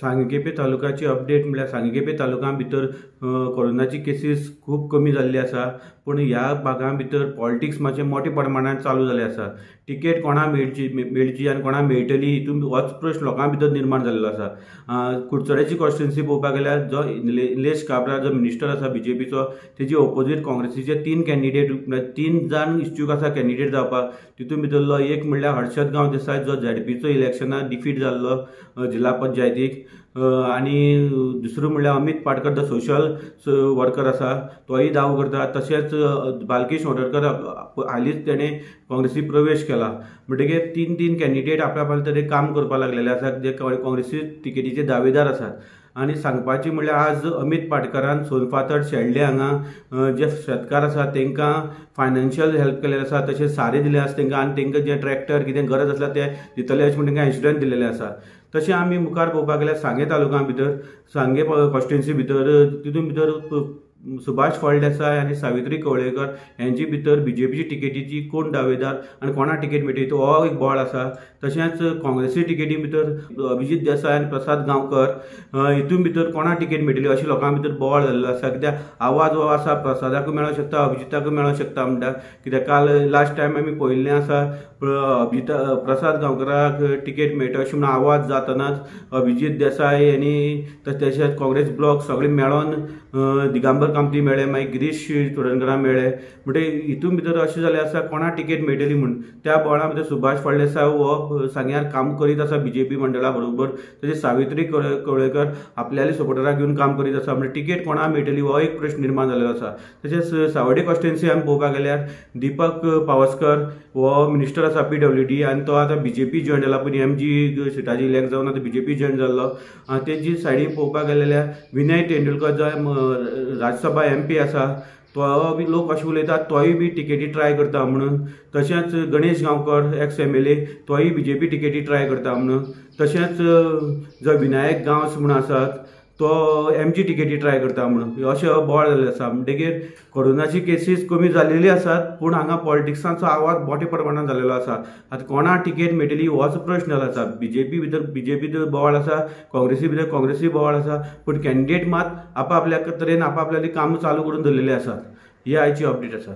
सांगें Quepem तालुकाची update म्हणल्यार सांगें केपें तालुका भितर कोरोनाची केसीस खूब कमी जाल्ली आसा, पूण ह्या भागां भितर पॉलिटिक्स मातशें मोठ्या प्रमाणान चालू जाल्ले आसा. टिकेट कोणा मेळची मेळची आनी कोणा मेळटली हितून होच प्रश्न लोकां भितर निर्माण जाल्लो आसा. कुडचड्याची कॉन्स्टिट्युएन्सी पळोवपाक गेल्यार जो निलेश काब्रा जो मिनिस्टर आसा बीजेपीचो, तेजी ओपोजीट काँग्रेसीचे 3 कॅन्डिडेट, 3 जाण इच्छूक आसा कॅन्डिडेट जावपाक. तितून भितरलो एक म्हणल्यार हर्षद गांव देसाय जो झेडपीचो इलेक्शनाक डिफीट जाल्लो जिल्हा पंचायतीक, आनी दुसरो म्हणल्यार अमीत पाटकर जो सोशल वर्कर आसा तोय दावो करता. तशेंच बालकेश वडरकर हालींच तेणें काँग्रेसी प्रवेश केला. म्हणटकीर 3 कॅन्डिडेट आपल्या आपल्या तरेन काम करपाक लागलेले आसात जे काँग्रेसी टिकेटीचे दावेदार आसात. आनी सांगपाचें म्हणल्यार आज अमीत पाटकरान सोनफातड शेल्डें हांगा जे शेतकार आसात तांकां फायनान्शियल हेल्प केल्लें आसा, तशेंच सारें दिलें आसा तांकां, आनी तांकां जे ट्रॅक्टर कितें गरज आसल्यार ते दितले अशें म्हण तांकां एश्युरन्स दिलेलें आसा. तशें आमी मुखार पळोवपाक गेल्यार सांगें तालुका भितर, सांगें कॉन्स्टिट्युएन्सी भितर तितून भितर सुभाष फळदेसाय आनी सावित्री कवळेकर हेंचे भितर बीजेपीची टिकेटीची कोण दावेदार आनी कोणा टिकेट मेळटली तो हो एक बोवाळ आसा. तशेंच काँग्रेसी टिकेटी भितर अभिजीत देसाय आनी प्रसाद गांवकर हितून भितर कोणा टिकेट मेळटली अशें लोकां भितर बोवाळ जाल्लो आसा. कित्याक आवाज हो आसा प्रसादाकूय मेळोंक शकता, अभिजिताकूय मेळोंक शकता म्हणटा. कित्याक काल लास्ट टायम आमी पळयल्लें आसा अभिजिता प्रसाद गांवकराक टिकेट मेळटा अशें म्हणून आवाज जातनाच अभिजीत देसाय आनी तशेंच काँग्रेस ब्लॉक सगळे मेळोन दिगंबर कामती मेळ्ळे, मागीर गिरीश चोडणकरा मेळ्ळे. म्हणटकीर हितून भितर अशें जालें आसा कोणा टिकेट मेळटली म्हूण. त्या बोवाळा भितर सुभाष फळदेसाय हो सांग्यार काम करीत आसा बीजेपी मंडळा बरोबर, तशेंच सावित्री कवळेकर आपल्याले सपोर्टराक घेवन काम करीत आसा. म्हणजे टिकेट कोणा मेळटली हो एक प्रश्न निर्माण जाल्लो आसा. तशेंच सावड्डे कॉन्स्टिट्युएन्सी आमी पळोवपाक गेल्यार दीपक पावसकर हो मिनिस्टर आसा PWD आनी तो आतां बीजेपी जॉयन जाला, पूण MG सिटाची इलेक्ट जावन आतां बीजेपी जॉयन जाल्लो. तेजी सायडीन पळोवपाक गेल्यार विनय तेंडुलकर जो राज्यसभा MP आसा तो बी लोक अशें उलयतात तोय बी टिकेटी ट्राय करता म्हणून. तशेंच गणेश गांवकर एक्स MLA तोय बीजेपी टिकेटी ट्राय करता म्हणून. तशेंच जो विनायक गांवस म्हूण आसात तो MG टिकेटी ट्राय करता म्हणून अशें बोवाळ जाल्ले आसा. म्हणटकीर कोरोनाची केसीस कमी जाल्लेली आसात, पूण हांगा पॉलिटिक्साचो आवाज मोठ्या प्रमाणान जाल्लेलो आसा. आतां कोणा टिकेट मेळटली होच प्रश्न जालो आसा. बीजेपी भितर बीजेपी भितर बोवाळ आसा, काँग्रेसी भितर काँग्रेसी बोवाळ आसा, पूण कॅन्डिडेट मात आपापल्या तरेन आपापल्याली कामां चालू करून दवरलेली आसात. ही आयची अपडेट आसा.